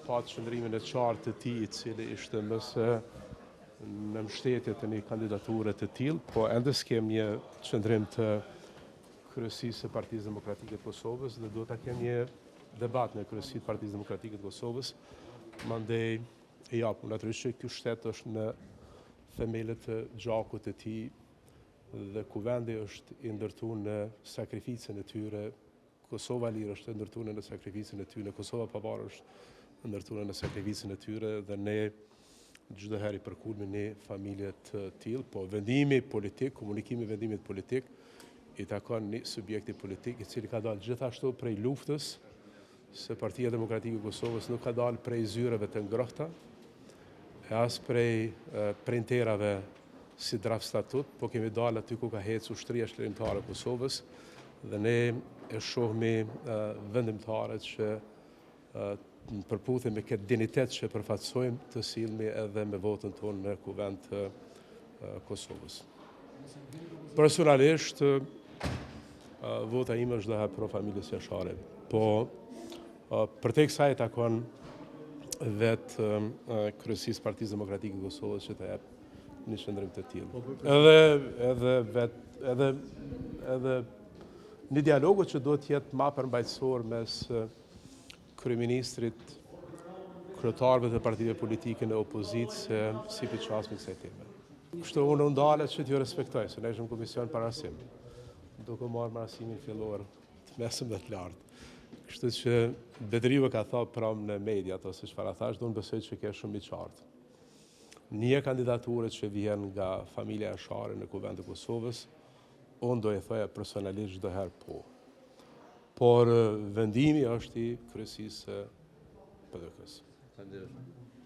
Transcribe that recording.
patë qëndrimin e qartë të tij, i cili ishte më se në mbështetje të një kandidature të tillë, po ende s'kem një qëndrim të kryesisë së Partisë Demokratike të Kosovës dhe duhet ta kem një debat në kryesi të Partisë Demokratike të Kosovës, mandej e japim. Natyrisht që ky shtet është në themelet të gjakut të tij dhe kuvendi është i ndërtu në sakrificën e tyre Kosova e lirë është e ndërtuar në sakrificën e tyre, Kosova e pavarur është e ndërtuar në sakrificën e tyre dhe ne çdo herë i përkulmi një familje të tillë, po vendimi politik, komunikimi i vendimit politik i takon një subjekti politik i cili ka dalë gjithashtu prej luftës se Partia Demokratike e Kosovës nuk ka dalë prej zyreve të ngrohta e as prej printerave si draft statut, po kemi dalë aty ku ka hecë ushtria çlirimtare e Kosovës dhe ne e shohmi vendimtare që në përputhje me këtë dinjitet që përfaqësojmë të sillmi edhe me votën tonë në Kuvend të Kosovës. Personalisht, vota ime është çdoherë pro familjes Jashari, po përtej kësaj i takon vetë kryesisë Partisë Demokratike të Kosovës që të jep një qëndrim të tillë. Po, edhe edhe vet edhe edhe një dialogu që duhet të jetë ma përmbajtësor mes kryeministrit, kryetarëve të partive politike në opozitë se si po i qasemi kësaj teme. Kështu unë u ndala që t'ju respektoj, se ne ishim komision për arsim, duke marrë me arsimin fillor të mesëm dhe të lartë. Kështu që Bedriu e ka tha pram në media ato se çfarë thash, dhe unë besoj që ke shumë i qartë. Një kandidaturë që vjen nga familja Jashari në Kuvend të Kosovës, unë do e thoja personalisht çdo herë po. Por vendimi është i kryesisë së PDK-së. Faleminderit.